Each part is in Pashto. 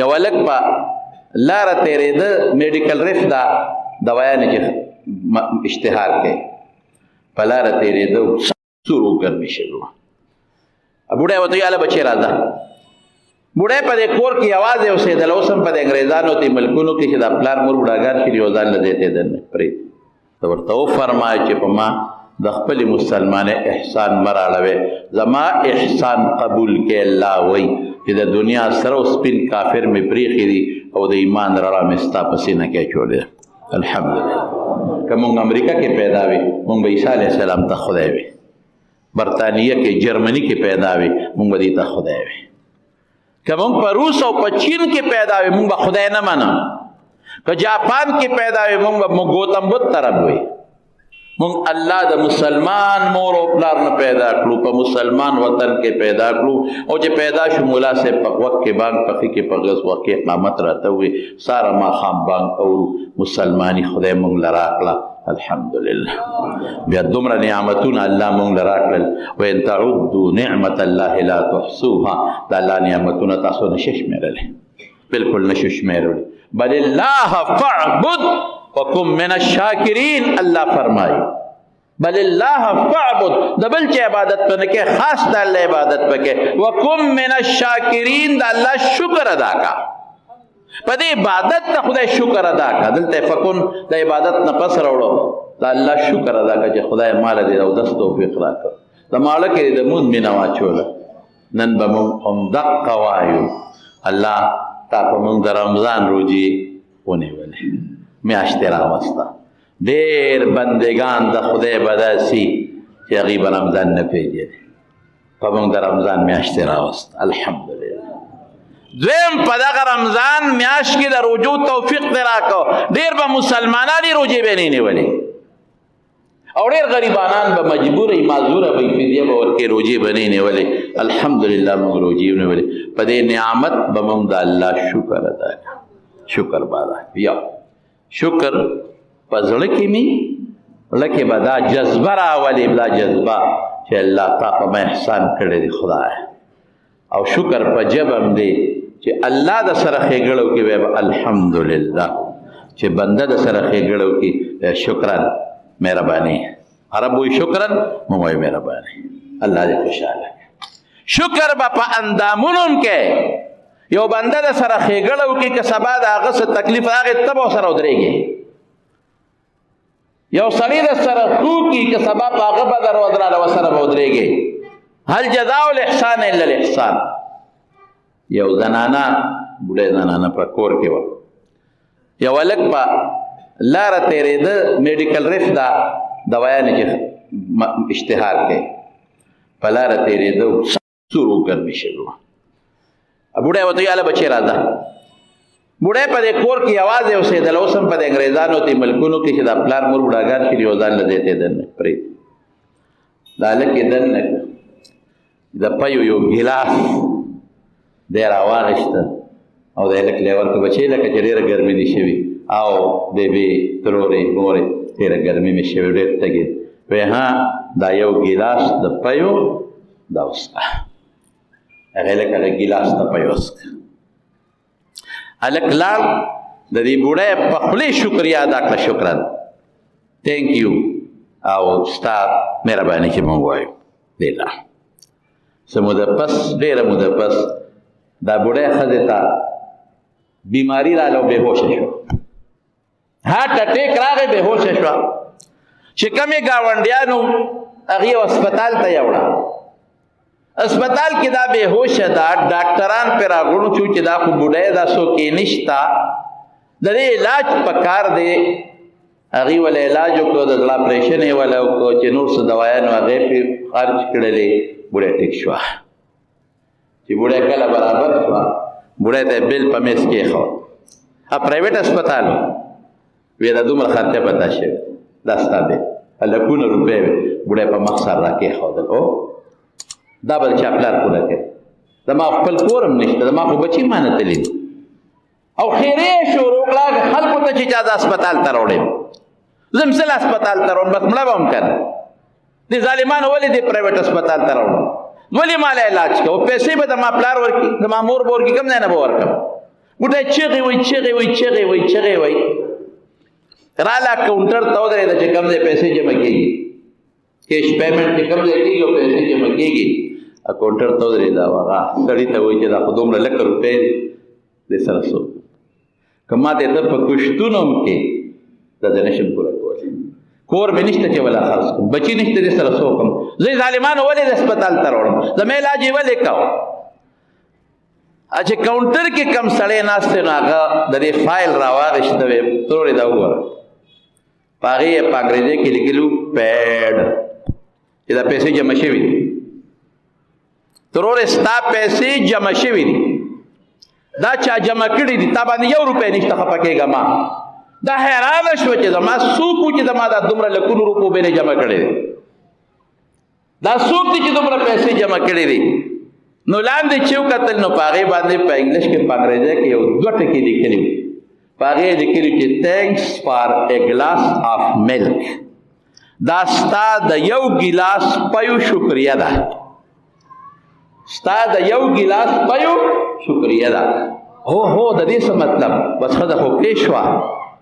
یو هلک په لاره تېرېده، میډیکل ریف دا دوایانې چې اشتهار کوي، په لاره تېرېده، سور ګرمي شوې وه. بوډۍ ورته ویل، هله بچې راځه. بوډۍ په دې کور کې یوازې اوسېدله. اوس هم په دې انګریزانو دې ملکونو کې چې دا پلار مور بوډاګان شي، یو ځان له دې تېدل نه پرېږدي. ته ورته وفرمایه چې په ما د خپلې مسلمانۍ احسان مه راړوې، زما احسان قبول کړې. الله وایي چې د دنیا سره او سپین کافر مې پرېښي دي او د ایمان رڼا مې ستا په سینه کې اچولې ده. الحمدلله. که مونږ امریکا کې پیدا وي، مونږ به عیسی علیه السلام ته خدای وي. برتانیه کې، جرمني کې پیدا وي، مونږ به دې ته خدای وي. که مونږ په روس او په چین کې پیدا وي، مونږ به خدای نه منو. که جاپان کې پیدا وي، مونږ به ګوتم بت طرف وي. مونږ الله د مسلمان مور او پلار نه پیدا کړو، په مسلمان وطن کې پیدا کړو، او چې پیدا شو، مولا صاحب په وخت کې بانګ، پخې کې په غز وخت کې قامت راته وي، ساره ما خام بانګ اورو. مسلمانی خدای مونږ لرا کړه، الحمدلله. بیا دومره نعمتونه الله مونږ لرا کړل. وان تعدوا نعمت الله لا تحصوها، د الله نعمتونه تاسو نشئ شمیرلی، بالکل نشو شمیرلی. بل الله فاعبد وکم من الشاکرین. الله فرمایي بل الله فاعبد، د بل چې عبادت پنه کې، خاص د الله عبادت پکې، وکم من الشاکرین، د الله شکر ادا کا. په دې عبادت ته خدای شکر ادا کا. دلته فکن د عبادت نه پس راوړو، د الله شکر ادا کا چې خدای مال دې او دست توفیق راکړ، د مال کې د مون مینا واچوله. نن به مونږ هم دقه وایو، الله تا په مونږ د رمضان روزي ونیولې، میاشتې راوسته. ډېر بندگان د خدای به داسي چې هغوی به رمضان نه پېژني، په موږ د رمضان میاشتې راوسته، الحمدلله. دویم، په دغه رمضان میاشت کې د روجو توفیق دی راکړ. ډېر به مسلمانان یې روژې به نه نیولې او ډېر غریبانان به مجبور وي، معذوره به وي، فدیه به ورکړي، روژې به نه نیولې. الحمدلله موږ روژې ونیولې. په دې نعمت به موږ د الله شکر ادا کړو، شکر به ادا کړو. یو شکر په زړه کې مي، زړه کې به دا جذبه راولي، دا جذبه چې الله تا په ما احسان کړی دی خدای. او شکر په ژبه هم دی چې الله د سره ښېګړو کې وایي الحمدلله، چې بنده د سره ښېګړو کې شکرا، مهرباني. عرب وایي شکرا، موږ وایو مهرباني. الله دې خوشحاله. شکر به په اندامونو هم کې. یو بنده د سره ښېګړه وکړي، که سبا د هغه څه تکلیف راغی، ته به سره ودرېږې. یو سړی د سره ښه وکړي، که سبا په هغه بده ورځ راله، ورسره به ودرېږې. هل جزاء الاحسان الا الاحسان. یو زنانه، بوډۍ زنانه په کور کې وه. یو هلک په لاره تېرېده، میډیکل ریف دا دوایانې چې اشتهار کوي، په لاره تېرېده، سور ګرمي شوې وه. بوډۍ ورته ویل، هله بچې راځه. بوډۍ په دې کور کې یوازې اوسېدله. اوس هم په دې انګریزانو دې ملکونو کې چې دا پلار مور بوډاګان شي، یو ځان له دې دننه پرېږدي. دا هلک یې دننه کړ، د پیو یو ګیلاس دی راواغېسته او د هلک له یې ورکړ. بچې، لکه چې ډېره ګرمي دې شوي. او بیبي، ترورې، مورې، ډېره ګرمي مې شوې، ډېر تږی. وی ها، دا یو ګیلاس د پیو دا وڅښه. هغه هلک هغه ګیلاس د پیو وڅښه. هلک لاړ، د دې بوډۍ په خولې شکریا ادا کړه، شکرا، thank you، او ستا مهرباني چې موږ وایو. دی لاړ. څه موده پس، ډېره موده پس، دا بوډۍ ښځې ته بیماری راغله او بېهوشه شوه. هارټ اټیک راغی، بېهوشه شوه. چې کومې ګاونډیانو هغې هسپتال ته یوړه. هسپتال کې دا بېهوشه ده، ډاکټران پرې راغونډ شو چې دا خو بوډۍ ده، څوک یې نشته، د دې علاج پکار دی. هغې وله علاج وکړو، د زړه اپریشن یې وله وکړو، چې نور څه دوایانو هغې پرې خرج کړلې. بوډۍ ټیک شوه. چې بوډۍ کله برابر شوه، بوډۍ ته بل په میز کېښود. پرایویټ هسپتال وی، دا دومره خرچه پتا شوې، دا ستا دی، لکونه روپۍ وې. بوډۍ په مخ سره راکېښودل. او دا به د چا پلار پوره کوي؟ زما خپل کور هم نشته، زما خو بچي ما نه تللي دي. او خیرې شروع کړه خلکو ته چې چا د هسپتال ته راوړی. زه هم څه هسپتال ته راوړم؟ بس مړه به هم که نه. دې ظالمانو ولې دې پرایویټ هسپتال ته راوړم؟ ولې مال علاج کوو؟ پیسې به د ما پلار ورکړي، د ما مور به ورکړي، کوم ځای نه به ورکړم؟ بوډۍ چیغې وایي، چیغې وایي، چیغې وایي، چیغې وایي. راله کاونټر ته ودرېده چې کوم ځای پیسې جمع کېږي، کیش پیمنټ چې کوم ځای کېږي او پیسې جمع کېږي. کاونټر ته ودرېده او هغه سړي ته وایي چې دا خو دومره لکه روپۍ دي، دې سره څو که ما ته په کشتونو هم کې دا زه نه شم پوره کولی، کور مې نشته چې ولا خرڅ کړم، بچي نشته دې سره څو کوم، زه یې ظالمانو ولې د هسپتال ته راوړم، زما علاج یې ولې کوه؟ چې کاونټر کې کم سړی ناست دی نو هغه د دې فایل راواخېسته، وی ترورې دا وګوره، په هغې یې په انګرېزۍ کې لیکلي وو پیډ، چې دا پیسې جمع شوي دي. ترورې ستا پیسې جمع شوي دي، دا چا جمع کړي دي، تا باندې یو روپۍ نشته، خفه کېږه ما. دا حیرانه شوه چې زما څوک و چې زما دا دومره لکونو روپو به یې جمع کړي دي، دا څوک دي چې دومره پیسې جمع کړي دي؟ نو لاندې چې وکتل نو په هغې باندې په انګلیش کې په انګریزۍ کې یو دوه ټکي لیکلي وو، په هغې یې لیکلي چې thanks for a glass of milk، دا ستا د یو ګیلاس پیو شکریه ده، ستا د یو ګیلاس پیو شکریه ده. هو هو د دې څه مطلب؟ بس ښځه خو پوه شوه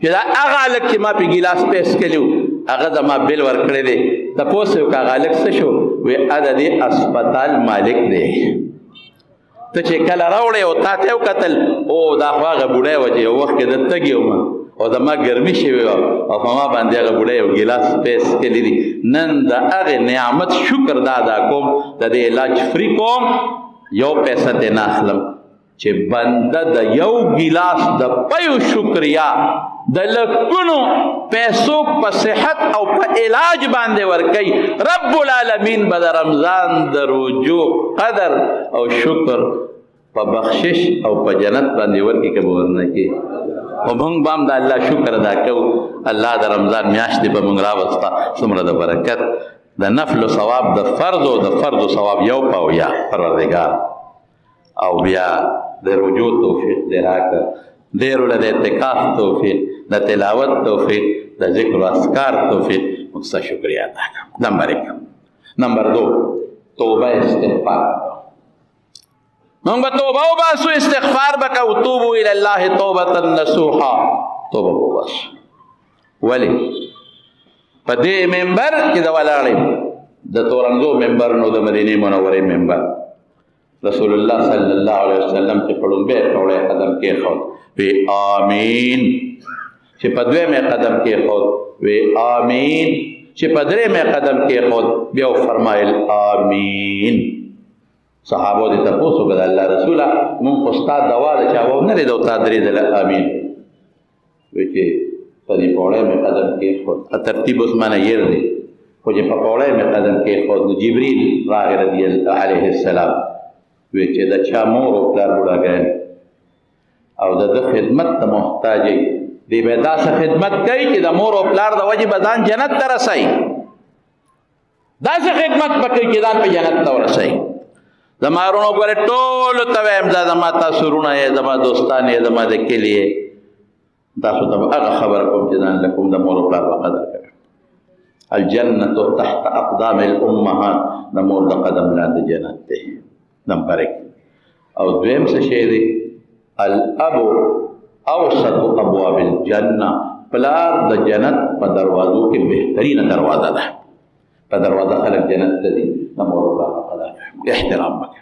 چې دا هغه هلک چې ما پې ګیلاس پی څکلی و هغه زما بل ورکړی دی. تپوس یې وکړه هغه هلک څه شو؟ وی د دې هسپتال مالک دی. ته چې کله راوړې او تا ته یې وکتل، او دا خو هغه بوډی و چې یو وخت کې د تږی وم او زما ګرمي شوې وه او په ما باندې هغه بوډی یو ګیلاس پی څکلی دي، نن د هغې نعمت شکر دا ادا کوم، د دې علاج فري کوم، یو پیسه ترې نه اخلم. چې بنده د یو ګیلاس د پیو شکریا د لکونو پیسو په صحت او په علاج باندې ورکوي، رب العالمین به د رمضان د روژو قدر او شکر په بخشش او په جنت باندې ورکړي که به ورنه کړي؟ او موږ به هم د الله شکر ادا کوو. الله د رمضان میاشتې په موږ راوسته، څومره د برکت، د نفل ثواب، د فرض او د فرض ثواب یو پاو یا پروردګار، او بیا د رجوع توفیق دې راکړه، ډېرو له د اعتکاف توفیق، د تلاوت توفیق، د ذکر و اذکار توفیق. موږ ستا شکریه ادا کړه. نمبر 1. نمبر 2، توبه استغفار. موږ به توبه وباسو، استغفار به کوو. توبو الی الله توبة نصوحا، توبه به وباسو. ولې په دې منبر کې د ولاړ یم، د تورنګو منبر نو د مدینې منورې منبر، رسول الله صلی الله علیه وسلم چې په لومبی پوړی قدم کېښود وی آمین، چې په دویمه قدم کېښود وی آمین، چې په درېیمه قدم کېښود بیا وفرمایل آمین. صحابو دې تپوس وکړ، الله رسوله مونږ خو ستا دوا د چا ونه لیده او تا درې ځله آمین وی. چې په دې پوړی مې قدم کېښود، ترتیب اوس ما نه هېر دی، خو چې په پوړی مې قدم کېښود نو جبریل راغی رضی الله علیه السلام، وی چې د چا مور او پلار بوډاګان او د ده خدمت ته محتاج وي، دی به داسې خدمت کوي چې د مور او پلار د وجې به ځان جنت ته رسوي، داسې خدمت به کوي چې ځان په جنت ته ورسوي. زما وروڼو ګورې ټولو ته وایم، دا زما تاسو وروڼه یې، زما دوستان یې، زما د کلي یې، تاسو ته به هغه خبره کوم چې ځان له کوم د مور او پلار به قدر کوي. الجنة تحت اقدام الامهات، د مور د قدم لاندې جنت دی. نمبر 1. او دویم څه شی دی؟ الاب اوسط ابواب الجنه، پلار د جنت په دروازو کې بهترینه دروازه ده، په دروازه خلک جنت ته ځي. د مور او پلار قدر کوي، احترام وکړه.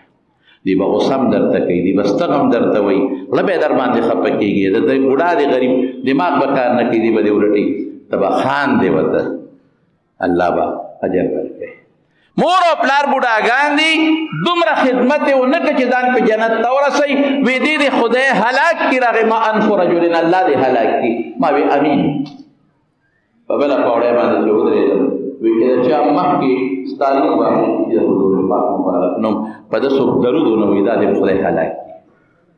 دی به غوسه هم درته کوي، دی به ستغ هم درته وایي، زړه به یې در باندې خفه کېږي، د دې بوډا دی غریب دماغ به کار نه کوي، دی به دې ولټي، ته به خاندې ورته، الله به اجر درکوي. مور او پلار بوډاګان دي، دومره خدمت یې ونه کړ چې ځان په جنت ته ورسوي، وی دې دې خدای هلاک کړي، راغی ما انف رجل، الله دې هلاک کړي. ما وی امین. په بله پاوړۍ باندې چې ودرېدم، وی چې د چا مخکې ستا نوم واخېست چې د حضور پاک مبارک نوم په ده څوک درود ونه وایي، دا دې خدای هلاک کړي.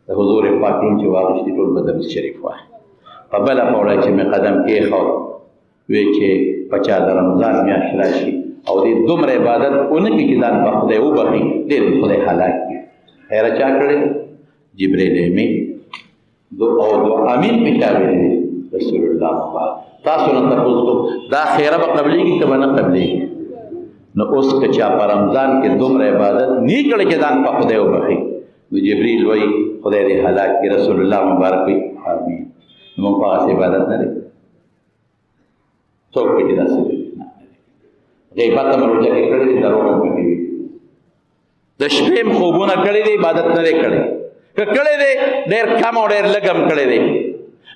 د حضور پاک نوم چې واخېستي ټول به درود شریف وایي. په بله پاوړۍ چې مې قدم کېښود، وی چې په چا د رمضان میاشت راشي او دې دومره عبادت ونه کړي چې ځان په خدای وبخښي، دې دې خدای هلاک کړي. خیره چا کړې؟ جبرئیل امین دو او دو امین په چا ویلي دي؟ رسول الله مبارک. تاسو نه تپوس کوم، دا خیره به قبلېږي که به نه قبلېږي؟ نو اوس که چا په رمضان کې دومره عبادت نه کړی چې ځان په خدای وبخښي، نو جبریل وایي خدای دې هلاک کړي. رسول الله مبارک وایي آمین. نو موږ په هغسې عبادت نه دی، څوک پکې داسې دی غیبت هم روژه کې کړی دی، دروغ هم پکې وي، د شپې هم خوبونه کړي دي، عبادت نه دی کړی. که کړی دی ډېر کم او ډېر لږ هم کړی دی.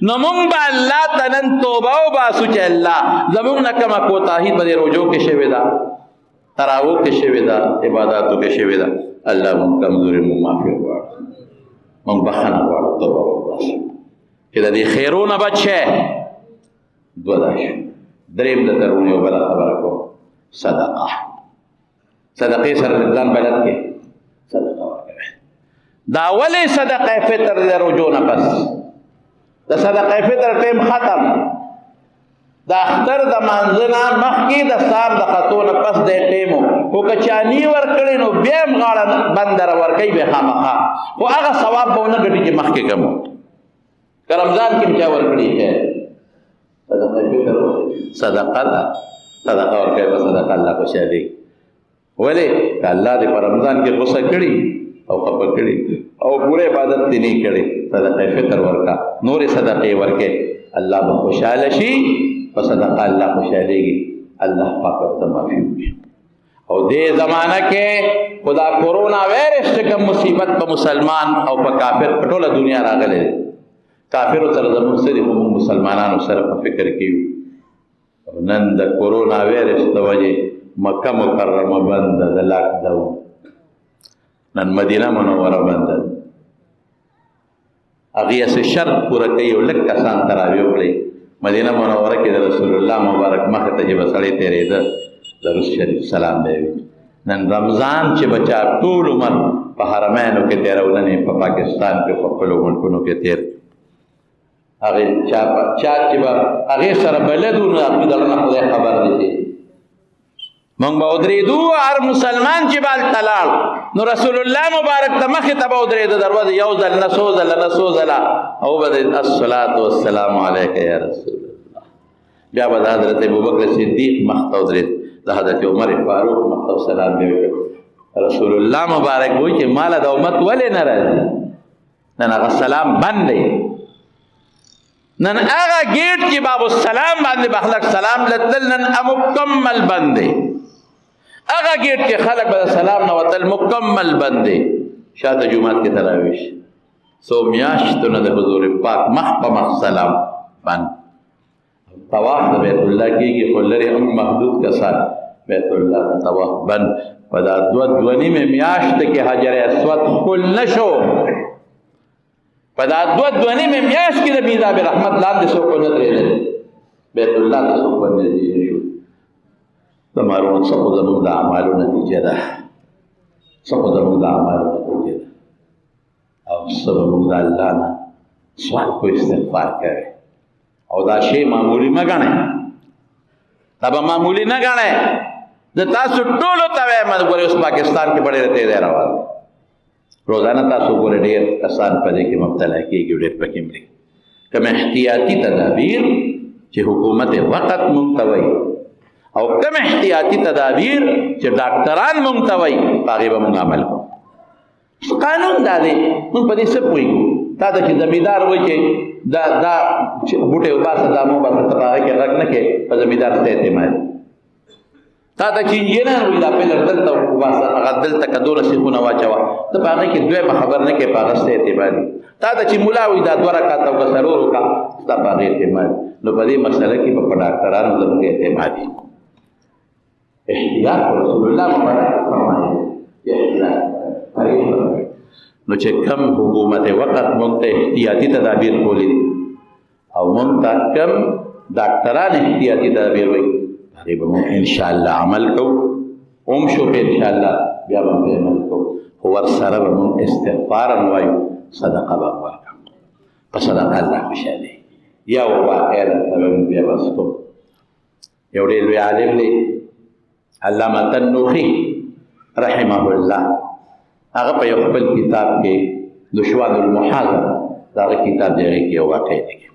نو مونږ به الله ته نن توبه وباسو چې الله زمونږ نه کومه کوتاهي په دې روژو کې شوې ده، تراوو کې شوې ده، عباداتو کې شوې ده، الله مونږ کمزوري، مونږ معافي غواړو، مونږ بخښنه غواړو، توبه وباسو چې د دې خیرو نه بچ شی. دوه دا شو. دریم د ترونو یو بله خبره کوم، صدقه. صدقې سره ځان بلد کې صدقه ورکوي. دا ولې صدقه فطر د روژو نه پس د صدقه فطر ټیم ختم، د اختر د مانځه نه مخکې د سار د خطو نه پس د ټیمو، خو که چا نی ورکړي نو بیا هم غاړه بنده را ورکوي به خامخا، خو هغه ثواب به ونه ګټي چې مخکې کوم. که رمضان کې هم چا ورکړي خیر، صدقه فطر صدقه ده، صدقه ورکوي په صدقه الله خوشحالېږي. ولې که الله دې په رمضان کې غوسه کړي او خفه کړي او پوره عبادت دې نه کړي، صدقه فطر ورکا، نورې صدقې ورکې، الله به خوشحاله شي. په صدقه الله خوشحالېږي، الله پاک ورته معافي وکړي. او دې زمانه کې خدا کورونا وایرس چې کوم مصیبت په مسلمان او په کافر په ټوله دنیا راغلی دی، کافرو سره زموږ څه دي، خو موږ مسلمانانو سره په فکر کې یو. نن د کورونا وایرس د وجې مکه مکرمه بنده ده، لاک ډاون، نن مدینه منوره بنده ده. هغې هسې شرط پوره کوي او لږ کسان تراویح وکړي. مدینه منوره کې د رسول الله مبارک مخې ته چې به سړی تېرېده درود شریف سلام به وي. نن رمضان چې به چا ټول عمر په حرمینو کې تېرو، نن یې په پاکستان کې په خپلو ملکونو کې تېر، هغې چا چې به هغې سره بلد وو، نو هغوی د زړه نه خدای خبر دی چې مونږ به ودرېدو. هر مسلمان چې به هلته لاړ نو رسول الله مبارک ته مخې ته به ودرېده، دروازه یو ځل نه، څو ځله نه، څو ځله، او به د الصلاة والسلام علیک یا رسول الله. بیا به د حضرت ابوبکر صدیق مخ ته ودرېد، د حضرت عمر فاروق مخ ته سلام به وکړ. رسول الله مبارک وایي چې ماله د امت ولې نه راځي؟ نن هغه سلام بند دی. نن هغه ګیټ چې باب السلام باندې به خلک سلام لتل، نن مکمل بند دی. هغه ګیټ چې خلک به سلام نه وتل مکمل بند دی. شاته جومات کې تراویش څو میاشتو نه د حضور پاک مخ په مخ سلام بند. طواف د بیت الله کېږي، خو لرې هم محدود کسان بیت الله ته طواف بند. په دا دوه دوه نیمې میاشتې کې حجر اسود ښکل نه شو. په دا دوه دوه نیمې میاشت کې د میزاب رحمت لاندې څوک ونه درېدل، بیت الله ته څوک ورنږدې نه شو. زما وروڼو، څه خو زموږ د اعمالو نتیجه ده، څه خو زموږ د اعمالو نتیجه ده، او څه به موږ د الله نه سوال کو، استغفار کوي. او دا شی معمولي مه ګڼئ، دا به معمولي نه ګڼئ. زه تاسو ټولو ته وایم، ګورئ اوس پاکستان کې په ډېره تېزۍ روان دی، روزانه تاسو ګورئ ډېر کسان په دې کې مبتلا کېږي، ډېر پکې مري. کوم احتیاطي تدابیر چې حکومت وخت مونږ ته وایي او کوم احتیاطي تدابیر چې ډاکټران مونږ ته وایي، په هغې به مونږ عمل کوو. قانون دا دی، مونږ په دې څه پوهېږو؟ تا ته چې زمیندار وایي چې دا دا بوټی وباسه، دا مه وباسه، ته په هغه کې غږ نه کوې، په زمیندار څه اعتماد؟ تا ته چې انجینر وایي دا پلر دلته وباسه، هغه دلته که دونه سیخونه واچوه، ته په هغه کې دویمه خبر نه کوې، په هغه څه اعتماد؟ تا ته چې ملا وایي دا دوه رکعته او که څلور وکړه، ستا په هغې اعتماد؟ نو په دې مسله کې به په ډاکټرانو زموږ اعتماد وي. احتیاط رسول الله مبارک فرمایي چې احتیاط پرهېز. نو چې کم حکومت وخت مونږ ته احتیاطي تدابیر ښولي دي او مونږ ته کم ډاکټران احتیاطي تدابیر وایي، هغې به مونږ انشاءالله عمل کوو. هم شو په انشاءالله بیا به پرې عمل کوو، خو ورسره به مونږ استغفار هم وایو، صدقه به هم ورکوو. په صدقه الله خوشحالېږي. یو واقعه درته وایم بیا بس کوم. یو ډېر لوی عالم دی، علامه تنوخي رحمه الله، هغه په یو خپل کتاب کې دشوان المحاضره د هغه کتاب دی، هغې کې یو واقعه لیکي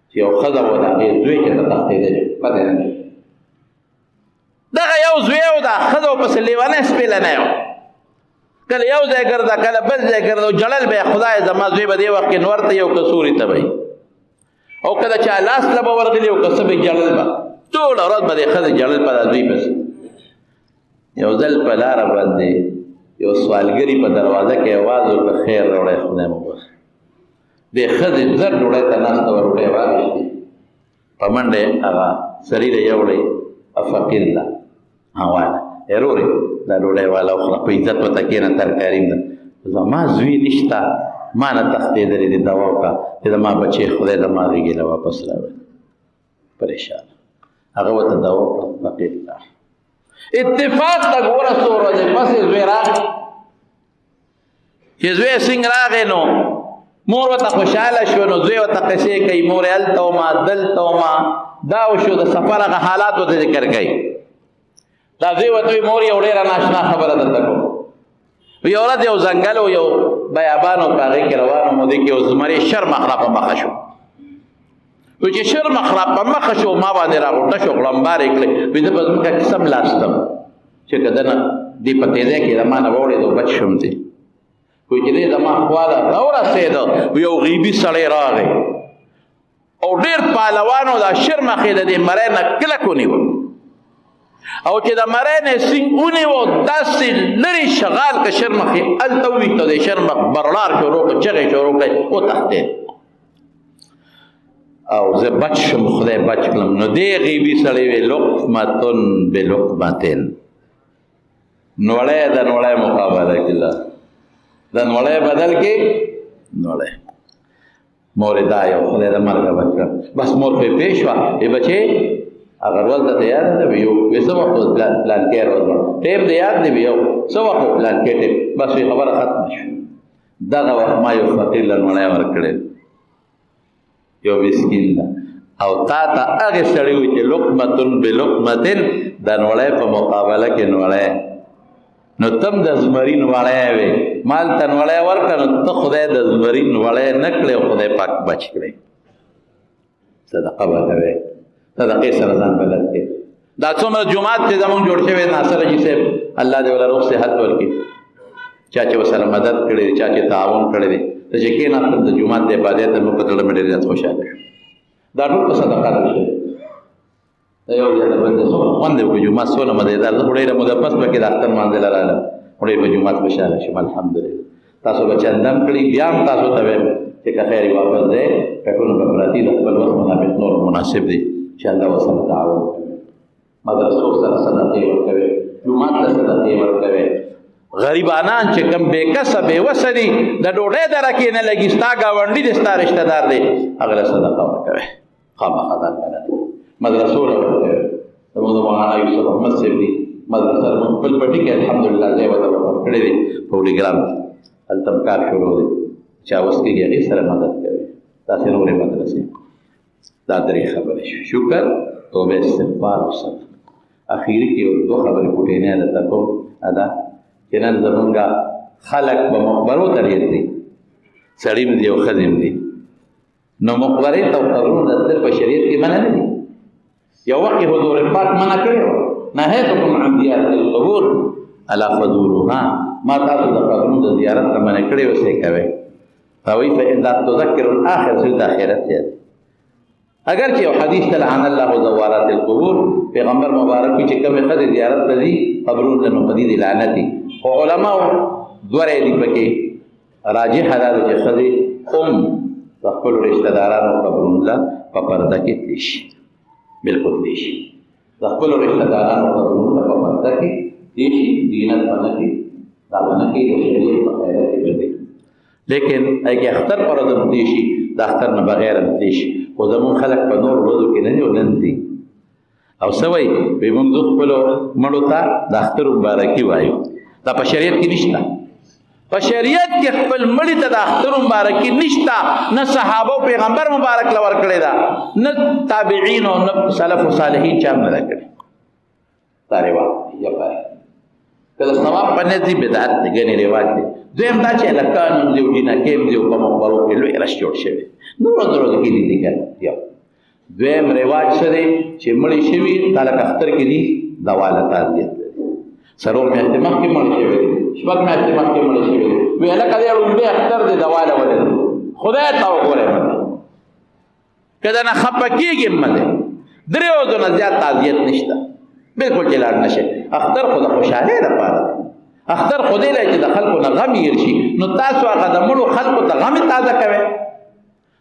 چې یو ښځه وه، د هغې زوی چې ته تښتېدلی پته نه، دغه یو زوی او دا ښځه ورپسې لېونی سپېلنی و. کله یو ځای ګرځه، کله بل ځای ګرځه، ژړل به یې، خدای زما زوی به دې وخت کې نور ته یو که سوري ته به او کله چې لاس له به ورغلي او که څه به ژړل به، ټوله ورځ به دې ښځې ژړل په دا زوی پسې. یو ځل په لاره باندې یو سوالګري په دروازه کې اواز وکړ، خیر راوړی خدای مو بخښي. دې ښځې زر ډوډۍ ته ناسته وه، ډوډۍ واخیستې، په منډه یې هغه سړي له یوړې، فقیر له واله ورورې دا ډوډۍ واله وخوره، په عزت ورته کښېنه، ترکاري ده. زما زوی نشته، ما نه تښتېدلی دی، دوا وکړه چې زما بچی خدای زما غېږې له واپس راولي. پریشان هغه ورته دوا وکړه، فقیر لاړ. اتفاق ته ګوره څو ورځې پس یې زوی راغی. چې زوی څنګه راغی نو مور ورته خوشحاله شو، نو زوی ورته قصې کوي، مور یې هلته ومه دلته ومه دا وشو، د سفر هغه حالات ورته ذکر کوي. دا زوی ورته وایي مور یو ډېره ناشنا خبره درته کوم. یو ورځ یو ځنګل و، یو بیابان و، په هغې کې روان وم، دې کې یو زمری شرمخ را په مخه شو. نو چې شرمخ را په مخه شو، ما باندې راغوټه شو، غړمبار یې کړې، وایي زه په ځمکه کې سم لاستم چې که دنه دې په تېزۍ کې زما نه واوړېدو بچ شوم دی. وایي چې دی زما خوا له راورسېده، یو غیبي سړی راغی او ډېر پهلوانو دا شرمخ یې د دې مری نه کلک ونیو، او چې د مری نه سینګ ونیو داسې لرې شغال که شرمخ یې هلته وویښته، د شرمخ برلار شروع کړ، چغې شروع کړې، وتښتېد او زه بچ شم، خدای بچ کړم. نو دې غیبي سړی وی لقمتن بلقمتن، نوړی د نوړی مقابله کړه، د نوړی بدل کې نوړی. مور یې دا یو خدای د مرګه بچ کړم. بس مور خو یې پېښ شوه، ای بچې هغه ورځ درته یاد ده؟ وی یو، وی څه وخت پلان کې ورځ وه، ټایم دې یاد دی؟ وی یو څه وخت پلان کې ټایم. بس وی خبره ختمه شوه. دغه وخت ما یو فقیر له نوړی ورکړی، یو مسکین ده، او تا ته هغې سړي وي چې لقمتن بلقمتن، د نوړی په مقابله کې نوړی، نو تم د زمري نوړی وې، مال ته نوړی ورکړه، نو ته خدای د زمري نوړی نه کړې او خدای پاک بچ کړې. صدقه به کوې، صدقې سره ځان بلد کړې. دا څومره جومات چې زمونږ جوړ شوی، ناصر حاجي صاحب الله دې وله روغ صحت ورکړي، چا چې ورسره مدد کړی دی، چا چې تعاون کړی دی، ته چې کېناستم د جومات د عبادت مو په زړه مې ډېر زیات خوشحاله شو. دا ټول په صدقه شوی. دا یو ځای د بل ځای څومره خوند دی وکړو، جومات څونه مزېدار. زه خو ډېره موده پس پکې د اختر لمانځله راغلم، خو ډېر په جومات خوشحاله شوم الحمدلله. تاسو به چندم کړي، بیا هم تاسو ته وایم چې که خیر یې واپس دی، کټونه به پراتي، د خپل وخت مطابق نور مناسب دی چې الله ورسره تعاون کوي، مدرسو سره صدقې ورکوي، جومات ته صدقې ورکوي. غریبانان چې کوم بې کسه بې وسه دي، د ډوډۍ درکې نه لګي، ستا ګاونډي دی، ستا رشته دار دی، هغه له صدقه ورکوي، خامخا ځان بلد مدرسو له ورکوي. زموږ د مولانا یوسف احمد صاحب دي مدرسه زموږ خپل پټي کې الحمدلله ځای ورته وقف کړی دی په ولیګرام کې، هلته هم کار شروع دی، چا وس کېږي هغې سره مدد کوي. داسې نورې مدرسې. دا درې خبرې شوې، شکر، توبه، استغفار او صدقه. اخیري کې یو دوه خبرې پوټینی درته کوم، ادا چې نن زمونږ خلک به مقبرو ته ډېر ځي، سړي هم دي او ښځې هم دي. نو مقبرې ته او قبرونو ته تلل په شریعت کې منع نه دي. یو وخت کې حضور پاک منع کړی وه، نهیتکم عن زیارت القبور الا فزوروها، ما تاسو د قبرونو د زیارت نه منع کړی وه، څه کوئ؟ وایي فإذا تذکر الآخر، څه د آخرت یاد. اگر چې یو حدیث ته لعن الله زوارات القبور، پیغمبر مبارک وایي چې کومې ښځې زیارت ته ځي قبرونو ته، نو په دې دې لعنت دي. خو علماو دوه رایې دي پکې، راجحه دا ده چې ښځې هم د خپلو رشته دارانو قبرونو له په پرده کې تللی شي، بالکل تللی شي، د خپلو رشته دارانو قبرونو له په پرده کې تللی شي، زینت به نه کوي، دا به نه کوي، د شریعت په قاعده کې به دی. لیکن هغې کې اختر پر ورځ هم تللی شي، د اختر نه بغیر هم تللی شي. خو زموږ خلک په نورو ورځو کې نه دي او نن ځي او څه وایي؟ وایي موږ ځو خپلو مړو ته د اختر مبارکي وایو. دا په شریعت کې نشته، په شریعت کې خپل مړي ته د اختر مبارکي نشته، نه صحابه او پیغمبر مبارک له ورکړې ده، نه تابعین او نه سلف او صالحین چا هم نه ده کړې. دا رواج دی یا پای که د ثواب په نیت ځي بدعت دی، ګنې رواج دی. دویم دا چې هلکان هم ځي او جینکۍ هم ځي او په مقبرو کې لوی رش جوړ شوی، نورو ورځو کې دي که نه. یو دویم رواج څه دی چې مړي شوي دا لکه اختر کې دي دواله تعزیت لري، څلور میاشتې مخکې مړ شوی دی، شپږ میاشتې مخکې مړ شوی دی. وی هلکه دی ړومبی اختر دی، دوا له ولې خدای ته وګورئ مه دی، که درنه خفه کېږي مه دی. درې ورځو نه زیات تعزیت نشته، بالکل چې لاړ نه شي. اختر خو د خوشحالۍ لپاره دی، اختر خو دې دی چې د خلکو نه غم هېر شي. نو تاسو هغه د مړو خلکو ته غم تازه کوئ،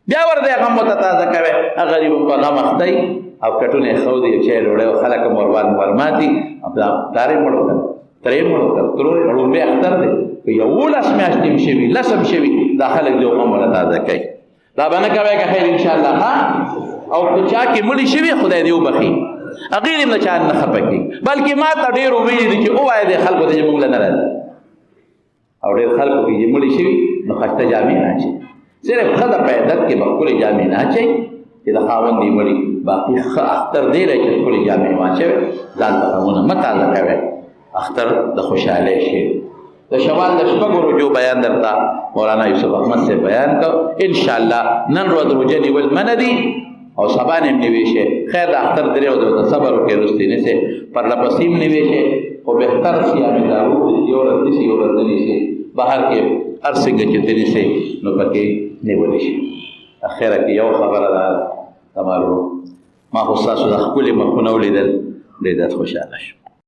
بیا ور دې غم ورته تازه کوئ. هغه غریب په غم اخته وي او کټونه یې ښو دي، چای ډوډۍ او خلک هم ورباندې ورماتي. پلار یې مړ وکړ، ترې یې مړ وکړ، ترور یې ړومبی اختر دی، که 11 میاشتې هم شوي، 10 هم شوي، دا خلک دې غم ورته تازه کوي. دا به نه کوی که خیر انشاءالله. ها، او که چا کې مړي شوي خدای دې وبخښي، هغې دې هم د چا نه خفه کړي. بلکې ما ته ډېرو ویلي دي چې ووایه دې خلکو ته چې موږ له نه راځي، او ډېر خلکو کې چې مړي شوي نو ښایسته جامې نه اچوي، صرف ښځه په عدت کې به ښکلې جامې نه اچوي چې د خاوند یې مړي، باقي ښه اختر دی چې ښکلې جامې واچوي، ځان ته غمونه مه تازه کوئ. اختر د خوشحالۍ شی. د شوال د شپږو روژو بیان درته مولانا یوسف احمد صاحب بیان کړ. انشاءالله نن ورځ روژه نیول منع دي او سبا نه هم نیوی شي. خیر د اختر درې ورځې ورته صبر وکړئ، وروستې نیسئ، پرله پسې هم نیوی شي، خو بهتر صیام داود دی چې یو ورځ نیسي یو ورځ نه نیسي. بهر کې هر څنګه چې ته نیسې نو پکې نیولی شي. اخره کې یو خبره ده زما وروڼو، ما خو ستاسو د ښکلي مخونه ولیدل، ډېر زیات خوشحاله شوم.